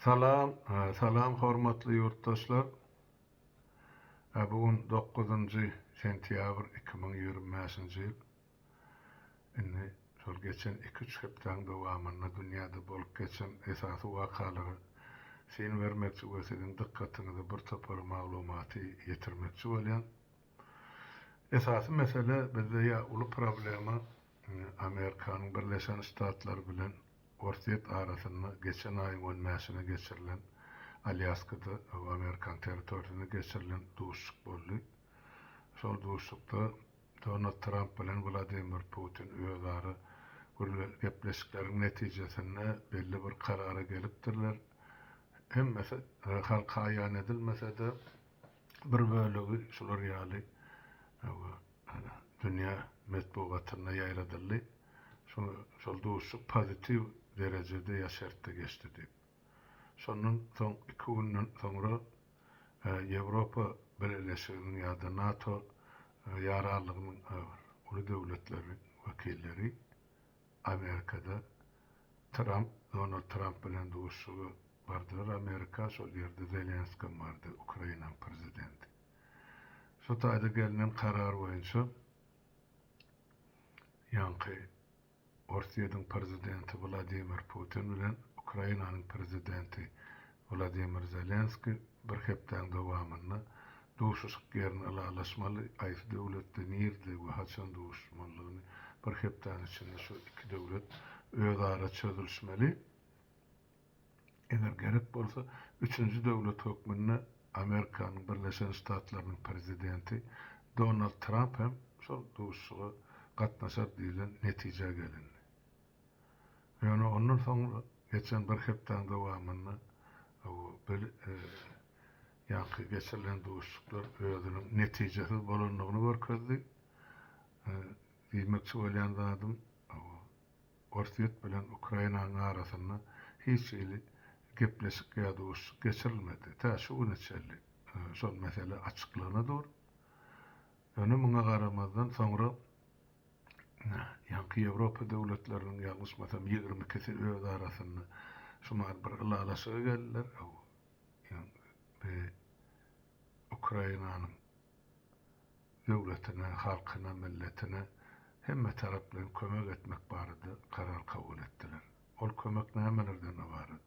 Salam, salam hormatly ýurtdaşlar. Bu gün dokuzynjy sentýabr 2025-nji ýyl. Indi şol geçen iki-üç hepdäň dowamynda dünýäde bolup geçen esasy wakalara syn bermekçi we siziň dykgatyňyza bir topar maglumaty ýetirmekçi bolýan. Esasy mesele bizde ýa uly problema Amerikanyň Birleşen Ştatlary bilen Orsýet arasynda geçen aýyň on bäşine geçirilen Alýaskada, Amerikanyň territoriýasynda geçirilen duşuşyk boldy. Şol duşuşykda Donald Tramp bilen Wladimir Putin özara gepleşikleriň netijesinde belli bir karara gelipdirler. Hemmesi halka aýan edilmese-de, bir bölegi şular ýaly dünýä metbugatynda ýaýradyldy. Şol duşuşyk pozitiw derejede ýa şertde geçdi diýip. Şondan soň iki günden soňra Ýewropa Bileleşiginiň ýa-da NATO ýaranlygynyň uly döwletleriniň wekilleri Amerikada Tramp, Donald Tramp bilen duşuşyga bardylar Amerika, şol ýerde Zelenskam bardy, Ukrainanyň prezidenti. Şu taýda gelnen karar boýunça ýaňky Orsýetiň prezidenti Wladimir Putin bilen Ukrainanyň prezidenti Wladimir Zelenskiý bir hepdäň dowamynda duşuşyk ýerini ylalaşmaly, haýsy döwletde, nirde we haçan duşuşmalydygyny bir hepdäň içinde şu iki döwlet özara çözülişmeli. Eger gerek bolsa, üçünji döwlet hökmünde Amerikanyň Birleşen Ştatlarynyň prezidenti Donald Tramp hem şol duşuşyga gatnaşar diýlen netijä gelindi. Ýöne ondan soňra geçen bir hepdäň dowamynda ýaňky geçirilen duşuşyklar özüniň netijesiz bolandygyny görkezdi. Diýmekçi bolýan zadym, Orsýet bilen Ukrainanyň arasynda hiç hili gepleşik ýa duşuşyk geçirilmedi. Tä şu güne çenli şol mesele açyklygyna dur. Ýöne muňa garamazdan soňra ýaňky Ýewropa döwletleriniň ýalňyşmasam 22-si öz arasynda şumal bir ylalaşyga geldiler. Ukrainanyň döwletine, halkyna, milletine hemme taraplaýyn kömek etmek barada karar kabul etdiler. Ol kömek nämelerden ybarat?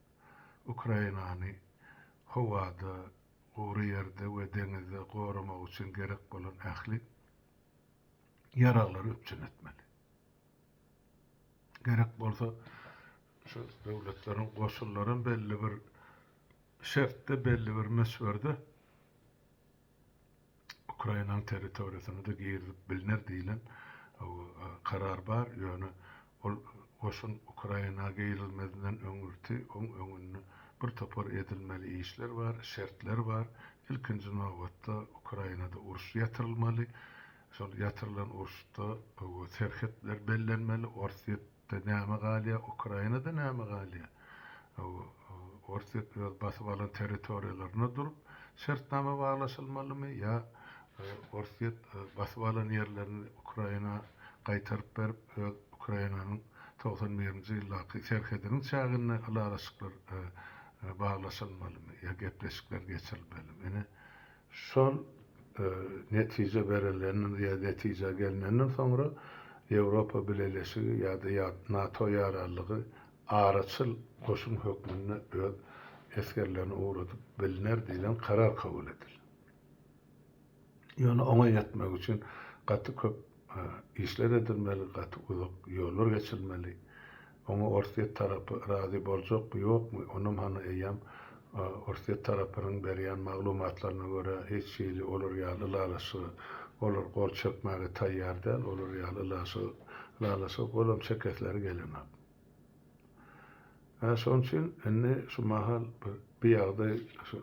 Ukrainany howada, gury ýerde we deňizde goramak üçin gerek bolan ähli ýaraglary üpjün etmeli. Gerek bolsa, şu döwletleriň goşunlaram belli bir şertde, belli bir möçberde Ukrainanyň territoriýasyna-da girizip bilner diýlen karar bar, ýöne ol goşun Ukraina girizilmezinden öňürti oň öňünde bir topar edilmeli işler bar, şertler bar. Ilkinji nobatda Ukrainada uruş ýatyrylmaly. Şol ýatyrylan uruşda serhetler bellenmeli, Orsýet De näme galýar, Ukrainada näme galýar? Orsýet öz basyp alan territoriýalarynda durup şertnama baglaşylmalymy ýa Orsýet basyp alan ýerlerini Ukraina gaýtaryp berip öz Ukrainanyň 91-nji ýyldaky serhediniň çäginde ylalaşyklar baglaşylmalymy ýa gepleşikler geçirilmelimi? Ine Şol netije berilenden ýa netijä gelnenden soňra Ýewropa Bileleşigi ýa-da NATO ýaranlygy araçyl goşun hökmünde öz esgerlerini ugradyp bilner diýlen karar kabul edildi. Ýöne oňa ýetmek üçin gaty köp işler edilmeli, gaty uzak ýollar geçilmeli. Oňa Orsýet tarapy razy boljakmy, ýokmy, onam hany eýýäm Orsýet tarapynyň berýän maglumatlaryna görä hiç hili olar ýaly ylalaşyga olar gol çekmäge taýýar däl, olar ýaly ylalaşyga golam çekesleri gelenok. Hä şonuň üçin indi şu mahal bu ýagdaý şu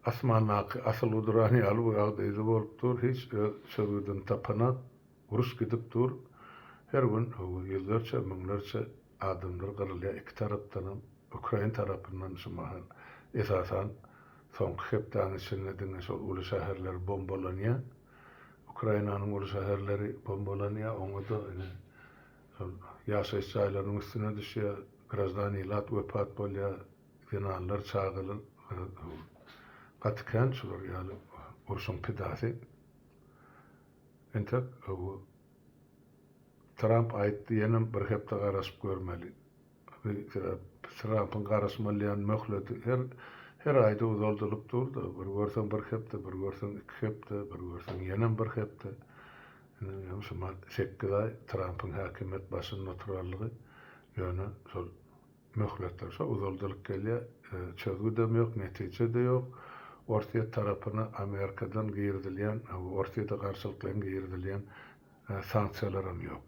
asmandaky asylgy duran ýaly bu ýagdaýda bolup dur, hiç öz çözgüdini tapanok. Uruş gidip dur. Her gün ýüzlerçe, müňlerçe adamlar gyrylýar iki tarapdanam. Ukrain tarapyndan şu mahal esasan soňky hepdäniň içinde diňe şol uly şäherler bombalanýar. Ukrainanyň uly şäherleri bombalanýar. Oňa-da ine şol ýaşaýyş jaýlarynyň üstüne düşýär. Graždan ilat wepat bolýar. Zenanlar, çagalar gaty kän şular ýaly urşuň pidasy. Entek Tramp aýtdy ýenem bir hepde garaşyp görmeli. Trampyň garaşmalýan möhleti her her aýda uzaldylyp dur-da, bir görseň bir hepde, bir görseň iki hepde, bir görseň ýenem bir hepde. Indi hem şumat sekiz aý Trampyň häkimiýet başynda oturanlygy, ýöne şol möhletler şo uzaldylyp gelýär. Çözgüdem ýok, netije-de ýok. Orsýet tarapyna Amerikadan girizilýän, Orsýete garşylyklaýyn girizilýän sanksiýalaram ýok.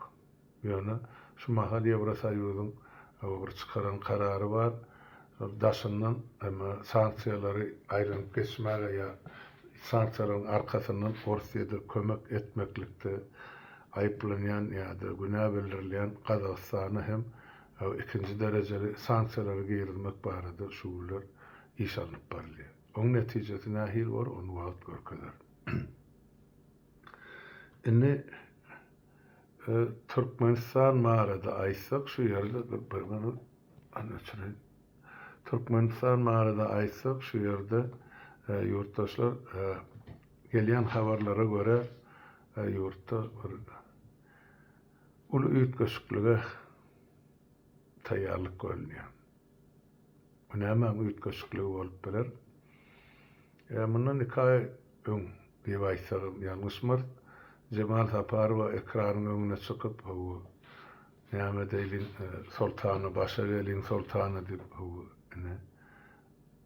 Ýöne şu mahal Ýewrosoýuzyň bir çykaran karary bar. Şol daşyndan hem sanksiýalary aýlanyp geçmäge ýa sanksiýalaryň arkasyndan Orsýete kömek etmeklikde aýyplanýan ýa-da günä bildirilýän Gazagystana hem ikinji derejeli sanksiýalary girizmek barada şu günler iş alnyp barylýar. Oň netijesi nähili bolar, ony wagt görkezer. Indi Türkmenistan barada aýtsak şu ýerde bir minut öçüreýin. Türkmenistan barada aýtsak şu ýerde ýurtdaşlar gelýän habarlara görä ýurtda bir uly üýtgeşiklige taýýarlyk görülýär. Bu nämäň üýtgeşikligi bolup biler? Mundan iki aý öň diýip aýtsagam ýalňyşmarys, Jemal Saparowa ekranyň öňüne çykyp, hawa, näme edeýliň, Soltana başa geliň, Soltana diýip, hawa, ine,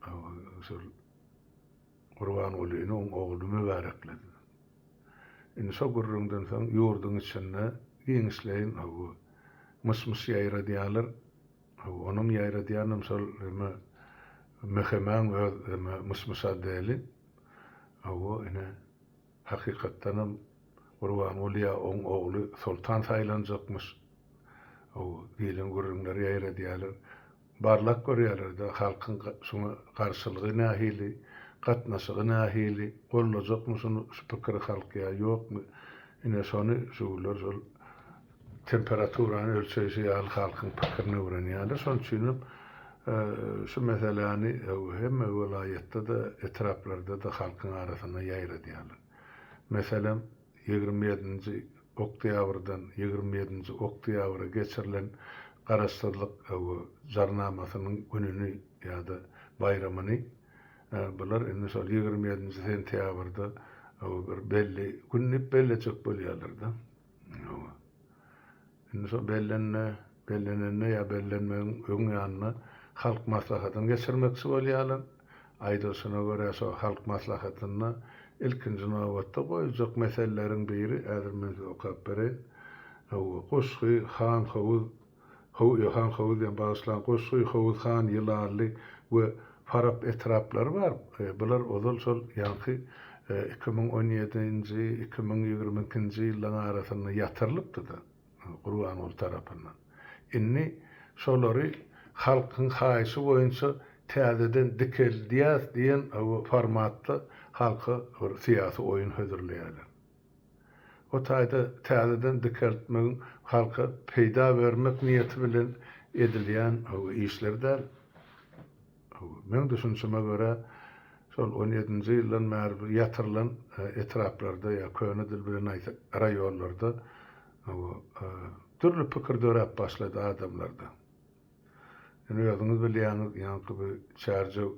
hawa, şol Gurbangulyny oň ogly mübärekledi. Indi şo gürrüňden soň ýurduň içinde giňişleýin, hawa, myş-myş ýaýradýarlar. Onuň ýaýradýanam şol eme MHM-iň öz eme myş-myş otdeli. Hawa, ine, hakykatdanam Gurbanguly ýa oň ogly Soltan saýlanjakmyş. Hawa, diýlen gürrüňleri ýaýradýarlar. Barlap görýärler-de, halkyň şuňa garşylygy nähili, gatnaşygy nähili, goldajakmy şuny, şu pikiri halk ýa ýokmy? Ine, şony şu günler şol temperaturany ölçeýşi ýaly halkyň pikirini öwrenýärler. Şonuň üçin hem şu meseläni hemme welaýatda-da, etraplarda-da halkyň arasynda ýaýradýarlar. Meselem, 27-nji oktýabrdan 27-nji oktýabra geçirilen Garaşsyzlyk Jarnamasynyň gününi ýa-da baýramyny bular indi şol 27-nji sentýabrda bir belli gün diýip bellejek bolýarlar-da. Hawa. Indi şo bellende, bellenende ýa bellenmegiň öň ýanynda halk maslahatyny geçirmekçi bolýarlar. Aýdylyşyna görä şo halk maslahatynda ilkinji nobatda goýuljak meseleleriň biri, häzir men size okap bereýin. Hawa, Guşgy, Han howuz, How, Han howuz diýen, bagyşlaň, Guşgy, Howuz han, Ýylanly we Farap etraplary bar. Bular ozal şol ýaňky 2017-nji, 2022-nji ýyllaryň arasynda ýatyrylypdy-da Gurbanguly tarapyndan. Indi şolary halkyň haýyşy boýunça täzeden dikeldýäs diýen formatda halka bir syýasy oýun hödürleýärler. O taýda täzeden dikeltmegiň halka peýda bermek niýeti bilen edilýän işler däl. Meň düşünişime görä, şol on ýedinji ýyldan bäri bir ýatyrylan etraplarda ýa köne dil bilen aýtsak, raýonlarda dürli pikir döräp başlady adamlarda. Indi özüňiz bilýäňiz, ýaňky bir Çärjew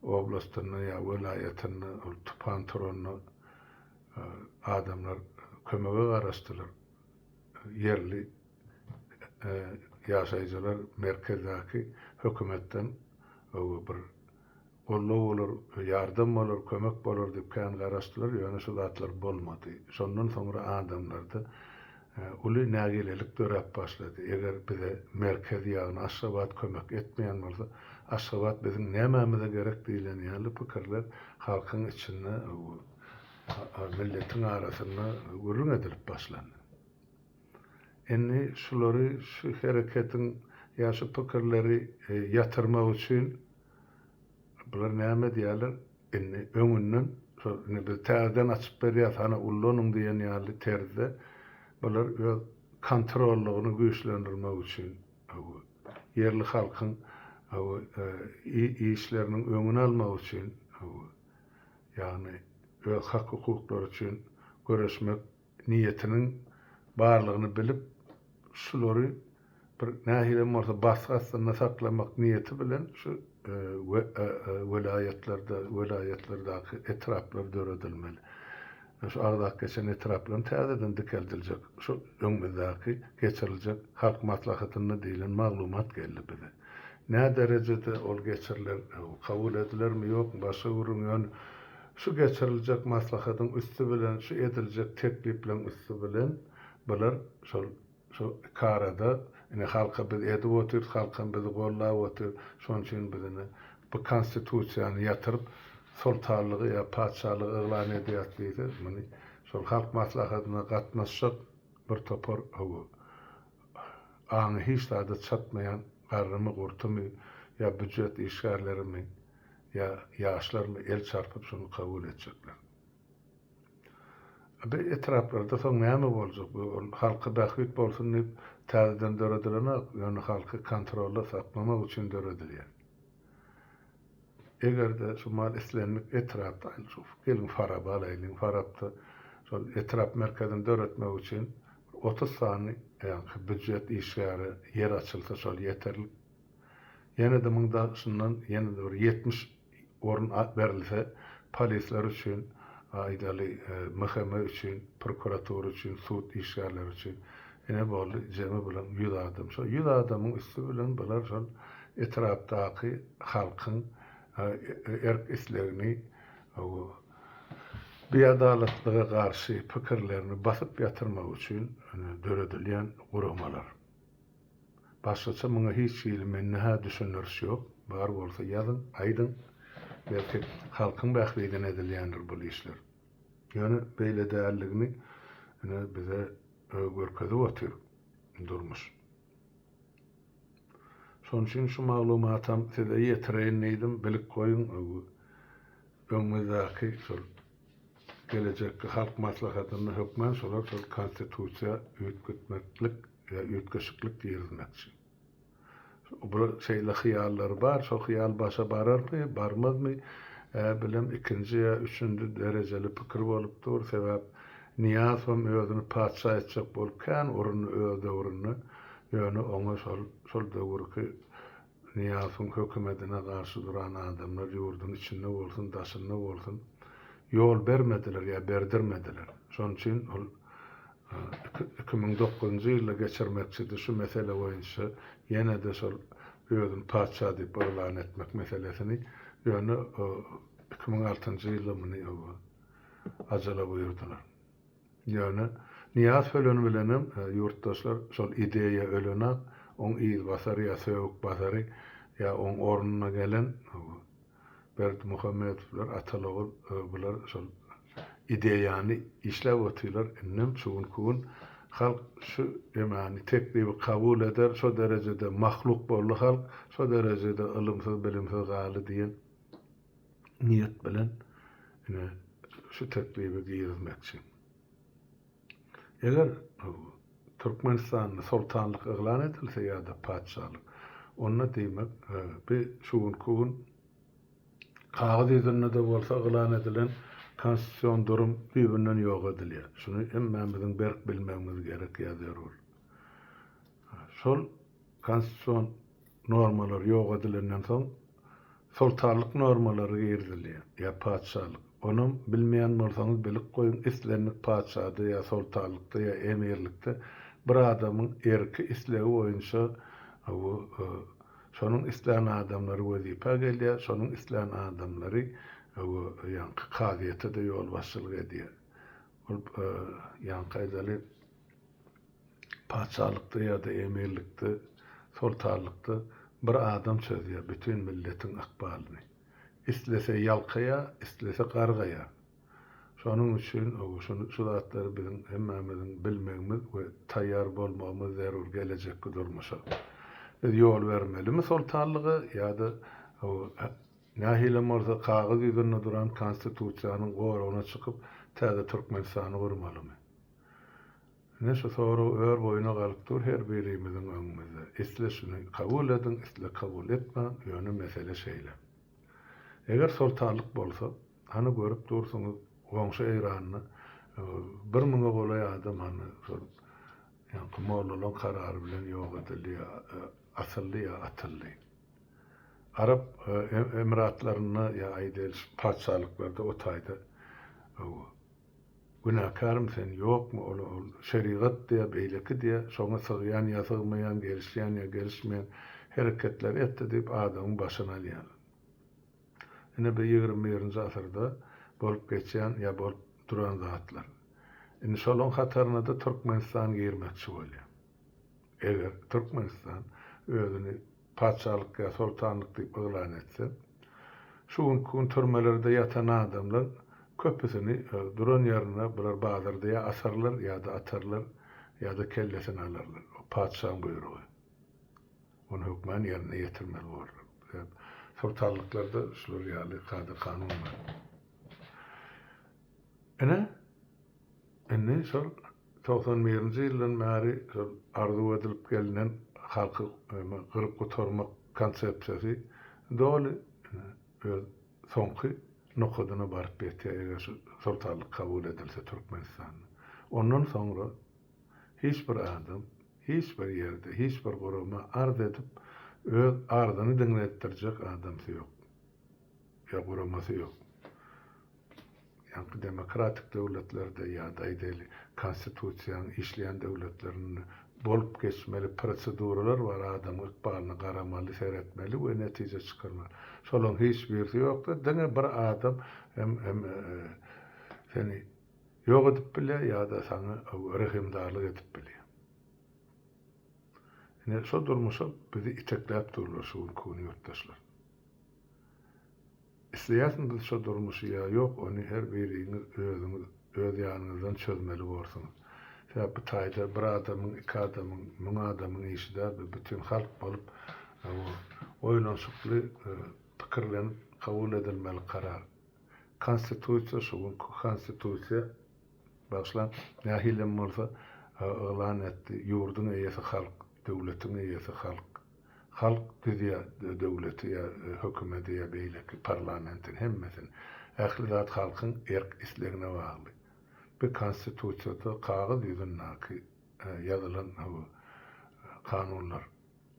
oblastynda ýa welaýatynda ol tupan turanda adamlar kömege garaşdylar. Ýerli ýaşaýjylar merkezdäki hökümetden bir goldaw bolar, ýardam bolar, kömek bolar diýip kän garaşdylar, ýöne şu zatlar bolmady. Şondan soňra adamlarda uly nägilelik döräp başlady. Eger bize merkez, ýagny Aşgabat kömek etmeýän bolsa, Aşgabat biziň nämämize gerek diýlen ýaly pikirler halkyň içinde, milletiň arasynda gürrüň edilip başlandy. Indi şulary, şu hereketiň ýa şu pikirleri ýatyrmak üçin bular näme edýärler? Indi öňünden şol indi biz täzeden açyp berýäs, hany ullanyň diýen ýaly terzde bular öz kontrollygyny güýçlendirmek üçin ýerli halkyň. Işleriniň öňüni almak üçin, ýagny öz hak-hukuklary üçin göreşmek niýetiniň barlygyny bilip, şulary bir nähilem bolsa basgy astynda saklamak niýeti bilen şu welaýatlarda, welaýatlardaky etraplar döredilmeli. Şu agzap geçen etraplaryň täzeden dikeldiljek şu öňümizdäki geçiriljek Halk Maslahatynda diýlen maglumat geldi bize. Nä derejede ol geçiriler, kabul edilermi ýokmy başga gürrüň ýöne şu geçiriljek maslahatyň üsti bilen şu ediljek teklipleriň üsti bilen bular şol şu ikarada ine halka biz edip otyrys halkam bizi gollap otyr şonuň üçin biz ine bu konstitusiýany ýatyryp soltanlygy ýa patyşalygy yglan edýäs diýse muny şol halk maslahatyna gatnaşjak bir topar hawa aňy hiç zada çatmaýan garrymy gurtumy ýa býujet işgärlerimi ýa ýaşlarmy el çarpyp şuny kabul etjekler. Bu etraplarda soň näme boljak? Bu ol halka bähbit bolsun diýip täzeden döredilenok, ýöne halky kontrolda saklamak üçin döredilýär. Eger-de şu mal islendik etrapda, şu geliň Faraby alaýlyň, Farapda şol etrap merkezini döretmek üçin 30 sany ýaňky býujet işgäri ýer açylsa şol ýeterlik. Ýene-de muň daşyndan ýene-de bir 70 orun berilse, polisler üçin, aýdaly, MHM üçin, prokuratura üçin, sud işgärleri üçin, ine boldy, jemi bulaň 100 adam. Şol 100 adamyň üsti bilen bular şol etrapdaky halkyň erk-islegini, biadalatlyga garşy pikirlerini basyp ýatyrmak üçin döredilýän guramalar. Başgaça muňa hiç hili mende-hä düşündiriş ýok. Bar bolsa ýazyň, aýdyň. Belki halkyň bähbidine edilýändir bul işler. Ýöne beýle däldigini ine bize görkezip otyr durmuş. Şonuň üçin şu maglumatam size ýetireýin diýdim, bilip goýuň öňümizdäki şol gelejekki halk maslahatynda hökman şolar şol konstitusiýa üýtgetmeklik ýa üýtgeşiklik girizmekçi. Bular şeýle hyýallary bar, şo hyýal başa bararmy, barmazmy, ä bilem ikinji ýa üçünji derejeli pikir bolup dur, sebäp Nyýazowam özüni patyşa etjek bolup kän urundy öz döwründe, ýöne oňa şol şol döwürki Nyýazowyň hökümedine garşy duran adamlar ýurduň içinde bolsun, daşynda bolsun, ýol bermediler ýa berdirmediler. Şonuň üçin ol 2009-njy ýylda geçirmekçidi şu mesele boýunça ýene-de şol özüni patyşa diýip yglan etmek meselesini, ýöne 2006-njy ýylda muny ajala buýurdylar. Ýöne Nyýazow öleni bilenem ýurtdaşlar şol ideýa ölenak, oň yzbasary ýa söbükbasary ýa oň ornuna gelen Berdimuhamedowlar, Ataly-ogul bular şol ideýany işläp otyrlar. Indem şu günki gün halk şu emany teklibi kabul eder, şo derejede mahluk boldy halk, şo derejede ylymsyz, bilimsiz galdy diýen niýet bilen ine şu teklibi girizmekçi. Eger Türkmenistanda soltanlyk yglan edilse ýa-da patyşalyk, onda diýmek bi şu günki gün kagyz ýüzünde-de bolsa yglan edilen konstitusion durum düýbünden ýok edilýär. Şuny hemmämiziň berk bilmegimiz gerek ýa zerur. Şol konstitusion normalar ýok edilenden soň soltanlyk normalary girizilýär ýa patyşalyk. Onam bilmeýän bolsaňyz bilip goýuň islendik patyşada ýa soltanlykda ýa emirlikde bir adamyň erki islegi boýunça bu şonuň islän adamlary wezipä gelýär şonuň islän adamlary bu ýaňky kazyýete-de ýolbaşçylyk edýär. Ol ýaňky aýdaly Patyşalykda ýa-da emirlikde, soltanlykda bir adam çözýär bütin milletiň ykbalyny. Islese ýalkaýar, islese gargaýar. Şonuň üçin şuny şu zatlary biziň hemmämiziň bilmegimiz we taýýar bolmagymyz zerur gelejekki durmuşa. Biz ýol bermelimi soltanlyga ýa-da nähilem bolsa kagyz ýüzünde duran konstitusiýanyň goragyna çykyp täze Türkmenistany gurmalymy? Ine şu sorag ör boýuna galyp dur her birimiziň öňümizde. Isle şuny kabul ediň, isle kabul etmäň, ýöne mesele şeýle. Eger soltanlyk bolsa, hany görüp dursuňyz goňşy Eýranda bir müňe golaý adam hany şol ýaňky mollalaň karary bilen ýok edildi ýa asyldy ýa atyldy. Arap Emiratlarynda ýa aýdaýyl patyşalyklarda o taýda Günäkärmi sen, ýokmy, ol ol şerigat diýýär, beýleki diýýär, şoňa sygýan ýa sygmaýan, gelişýän ýa gelişmeýän hereketleri etdi diýip adamyň başyny alýarlar. Ine bu 21-nji asyrda bolup geçýän ýa bolup duran zatlar. Indi şolaň hataryna-da Türkmenistan girmekçi bolýar. Eger Türkmenistan özüni patyşalyk ýa soltanlyk diýip yglan etse, şu günki gün türmelerde ýatan adamlaň köpüsini duran ýerinde bular bazarda ýa asarlar ýa-da atarlar ýa-da kellesini alarlar. O patyşaň buýrugy. Ony hökman ýerine ýetirmeli borlar. Sebäp soltanlyklarda şular ýaly kada-kanun bar. Ine, indi şol 91-nji ýyldan bäri şol arzuw edilip gelnen halky gyryp gutarmak konsepsiýasy doly öz soňky nokadyna baryp ýetýär, eger şu soltanlyk kabul edilse Türkmenistanda. Ondan soňra hiç bir adam, hiç bir ýerde, hiç bir gurama arz edip, öz arzyny diňletdirjek adamsy ýok. Ýa guramasy ýok. Ýaňky demokratik döwletlerde ýa-da aýdaýly konstitusiýanyň işleýän döwletlerinde bolup geçmeli proseduralar bar, adamyň ykbalyna garamaly, seretmeli we netije çykarmaly. Şolaryň hiç birisi ýokda, diňe bir adam hem hem seni ýok edip bilýär ýa-da saňa rehimdarlyk edip bilýär. Ine şo durmuşa bizi itekläp durlar şu günki gün ýurtdaşlar. Isleýärsiň biz şo durmuşy ýa ýok ony her biriňiz özüňiz öz ýanyňyzdan çözmeli borsuňyz. Sebäp bu taýda bir adamyň iki adamyň müň adamyň işi däl bu bütin halk bolup oýlanyşykly pikirlenip kabul edilmeli karar. Konstitusiýa şu günki konstitusiýa bagyşlaň nähilem bolsa yglan etdi ýurduň eýesi halk döwletiň eýesi halk. Halk düzýär döwleti ýa hökümedi ýa beýleki parlamentin hemmesini. Ähli zat halkyň erk islegine bagly. Bu konstitusiýada kagyz ýüzündäki ýazylan kanunlar.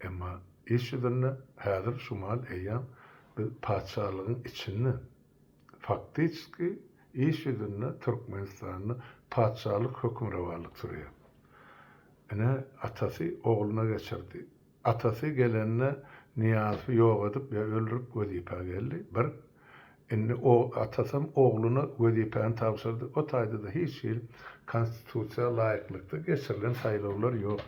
Emma iş ýüzünde häzir şu mal eýýäm biz patyşalygyň içinde faktiçki iş ýüzünde Türkmenistanda patyşalyk hökümrowanlyk sürýär. Ine atasy ogluna geçirdi. Atasy gelende Nyýazowy ýok edip ýa öldürip wezipä geldi. Bir. Indi o atasam ogluna wezipäni tabşyrdy. O taýda-da hiç hili konstitusiýa laýyklykda geçirilen saýlawlar ýok.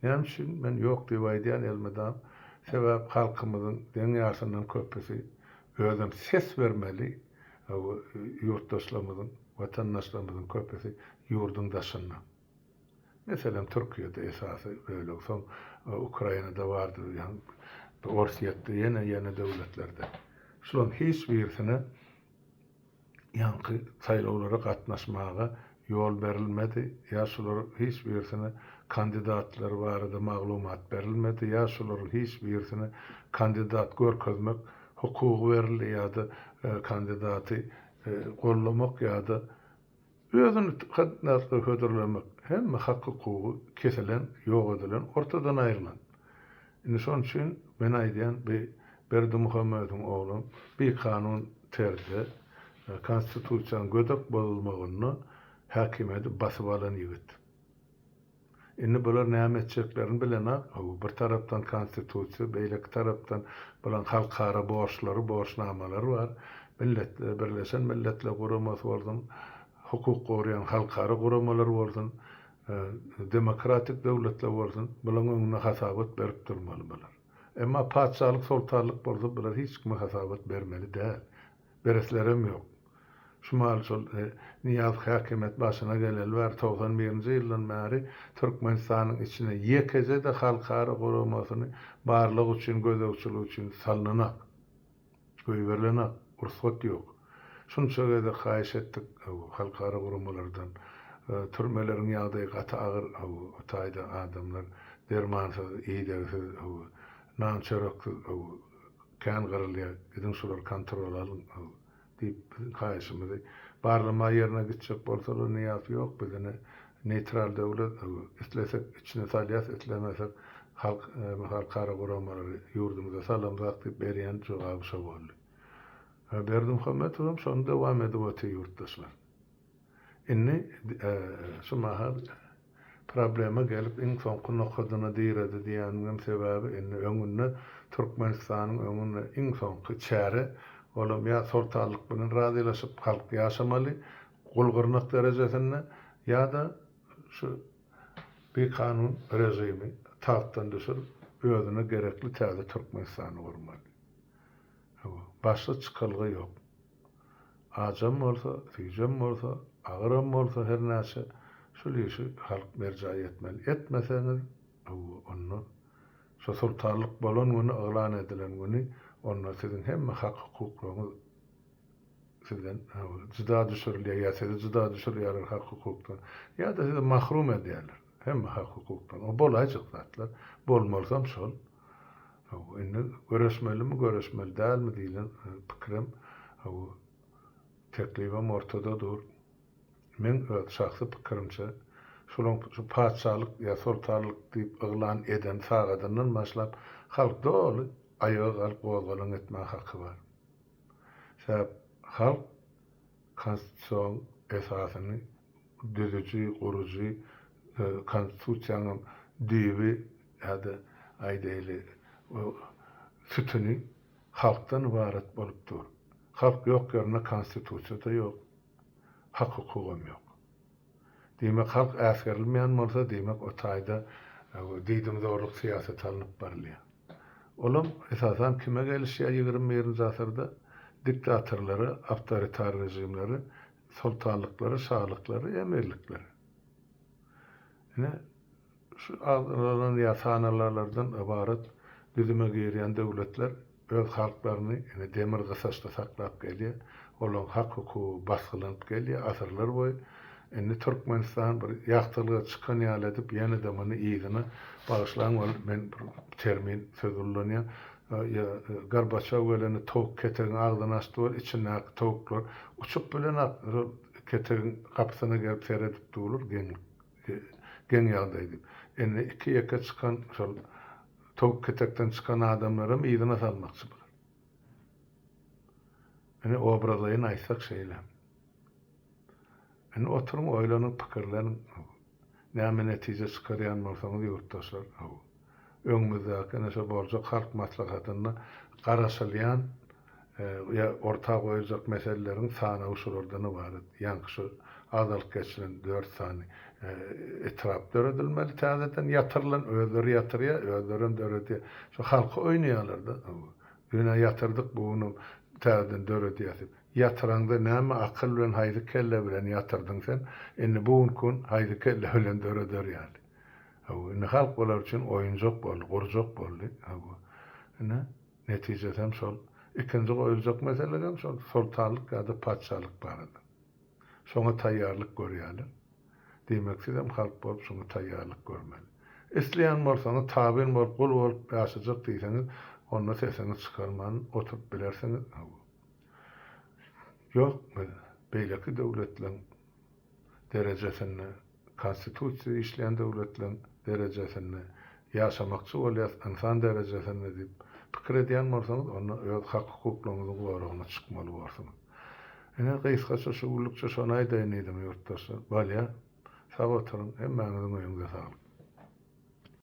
Näme üçin men ýok diýip aýdýan elmydam? Sebäp halkymyzyň deň ýarsyndan köpüsi özem ses bermeli ýurtdaşlarymyzyň, watandaşlarymyzyň köpüsi ýurduň daşynda. Meselem, Türkiýede esasy bölegi, soň Ukrainada bardy, Orsýetde, ýene ýene döwletlerde. Şularyň hiç birisine ýaňky saýlawlara gatnaşmaga ýol berilmedi, ýa şularyň hiç birisine kandidatlar barada maglumat berilmedi, ýa şularyň hiç birisine kandidat görkezmek hukugy berildi ýa-da kandidaty gollamak ýa-da Özüni kandidatlyga hödürlemek hemme hak-hukugy kesilen, ýok edilen, ortadan aýrylan. Indi şonuň üçin men aýdýan bi Berdimuhamedowyň oglam bikanun terzde konstitusiýanyň gödek bozulmagynda häkimiýeti basyp alan ýigit. Indi bular näme etjeklerini bilenak, bir tarapdan konstitusiýa, beýleki tarapdan bulaň halkara borçlary, borçnamalary bar. Millet, Birleşen Milletler Guramasy bolsun, hukuk goraýan halkara guramalar bolsun, demokratik döwletler bolsun, bulaň öňünde hasabat berip durmaly bular. Emma patyşalyk, soltanlyk bolsa bular hiç kime hasabat bermeli däl. Bereslerem ýok. Şu mahal şol Nyýazow häkimiýet başyna geleli bäri, 91-nji ýyldan bäri Türkmenistanyň içine ýekeje-de halkara guramasyny barlag üçin, gözegçilik üçin salnanak. Goýberilenak. Rugsat ýok. Şunça gezek haýyş etdik halkara guramalardan. Türmeleriň ýagdaýy gaty agyr, hawa, o taýda adamlar dermansyz, idegsiz, hawa, nan-çöreksiz, hawa, kän gyrylýar, gidiň şulary kontrola alyň, hawa, diýip, biziň haýyşymyzy barlama ýerine gitjek bolsalar, Nyýazow ýok, biz ine neýtral döwlet, hawa, islesek içine salýas, islemesek halk, halkara guramalary ýurdumyza salamzak diýip berýän jogaby şo boldy. Berdimuhamedowam şony dowam edip otyr ýurtdaşlar. Indi şu mahal problema gelip iň soňky nokadyna diredi diýýänimem sebäbi indi öňünde Türkmenistanyň öňünde iň soňky çäre olam ýa soltanlyk bilen razylaşyp halk ýaşamaly gul gyrnak derejesinde ýa-da şu bikanun režimi tagtdan düşürip özüne gerekli täze Türkmenistany gurmaly. Hawa, başga çykalga ýok. Ajam bolsa, süýjem bolsa, agyram bolsa her näçe, şul işi halk berjaý etmeli. Etmeseňiz, hawa, onda şo soltanlyk bolan güni, yglan edilen güni, onda siziň hemme hak-hukuklaryňyz sizden, hawa, jyda düşürilýär, ýa sizi jyda düşürýärler hak-hukukdan, ýa-da sizi mahrum edýärler hemme hak-hukukdan. O bolaýjak zatlar. Bolmalysam şol. Hawa, indi göreşmelimi, göreşmeli dälmi diýlen pikirem, hawa, teklibem ortada dur. Meň öz şahsy pikirimçe, şolaň şu patyşalyk ýa soltanlyk diýip yglan eden sagadyndan başlap, halk doly aýaga galyp gozgalaň etmäge haky bar. Sebäp halk konstitusion esasyny düzüji, gurujy, konstitusiýanyň düýbi ýa-da aýdaýly sütüni halkdan ybarat bolup dur. Halk ýok ýerinde konstitusiýa-da ýok, hak-hukugam ýok. Diýmek, halk äsgerilmeýän bolsa, diýmek, o taýda diýdimzorluk syýasaty alnyp barylýar. Olam, esasan, kime gelişýär 21-nji asyrda? Diktatorlara, awtoritar režimlere, soltanlyklara, şalyklara, emirliklere. Ine, Şu agzalan ýa sanalarlardan ybarat düzüme girýän döwletler öz halklaryny ine demir gysaçda saklap gelýär. Olaryň hak-hukugy basgylanyp gelýär asyrlar boýy. Indi Türkmenistan bir ýagtylyga çykan ýaly edip ýene-de muny yzyna bagyşlaň ol men bir termin söz ullanýan ýa Gorbaçow gelende towuk ketegiň agzyny açdy ol içindäki towuklar uçup bilenok şol ketegiň gapysyna gelip seredip durlar geňlik Geň ýagdaý diýip. Indi iki-ýeke çykan şol towuk ketekden çykan adamlaram yzyna salmakçy bular. Indi obrazlaýyn aýtsak şeýle. Indi oturyň oýlanyň pikirleniň. Näme netije çykarýan bolsaňyz ýurtdaşlar. Öňümizdäki ine şo boljak halk maslahatynda garaşylýan ýa orta goýuljak meseleleriň sanawy şulardan ybarat. Ýaňky şu agzalyp geçilen dört sany etrap döredilmeli täzeden ýatyrylan, özleri ýatyrýar, özlerem döredýär. Şu halky oýnaýarlar-da. Düýn-ä ýatyrdyk, bu günem täzeden döredýäs diýip. Ýatyraňda näme akyl bilen, haýsy kelle bilen ýatyrdyň sen? Indi bu günki gün haýsy kelle bilen döreder ýaly? Hawa, indi halk olar üçin oýunjak boldy, gurjak boldy. Hawa. Ine, netijesem şol. Ikinji goýuljak meselem şol soltanlyk ýa-da patyşalyk barada. Şoňa taýýarlyk görýärler. Diýmek, sizem halk bolup şoňa taýýarlyk görmeli. Isleýän bolsaňyz, tabyn bolup, gul bolup ýaşajak diýseňiz, onda sesiňizi çykarman oturyp bilersiňiz. Hawa. Ýok, biz beýleki döwletleň derejesinde, konstitusiýa işleýän döwletleriň derejesinde ýaşamakçy bolýas, ynsan derejesinde diýip pikir edýän bolsaňyz, onda öz hak-hukuklaryňyzyň goragyna çykmaly borsuňyz. Ine, gysgaça şu günlükçe şony aýdaýyn diýdim, ýurtdaşlar. Bolýa. Sag oturyň. Hemmäňiziň öýüňize saglyk.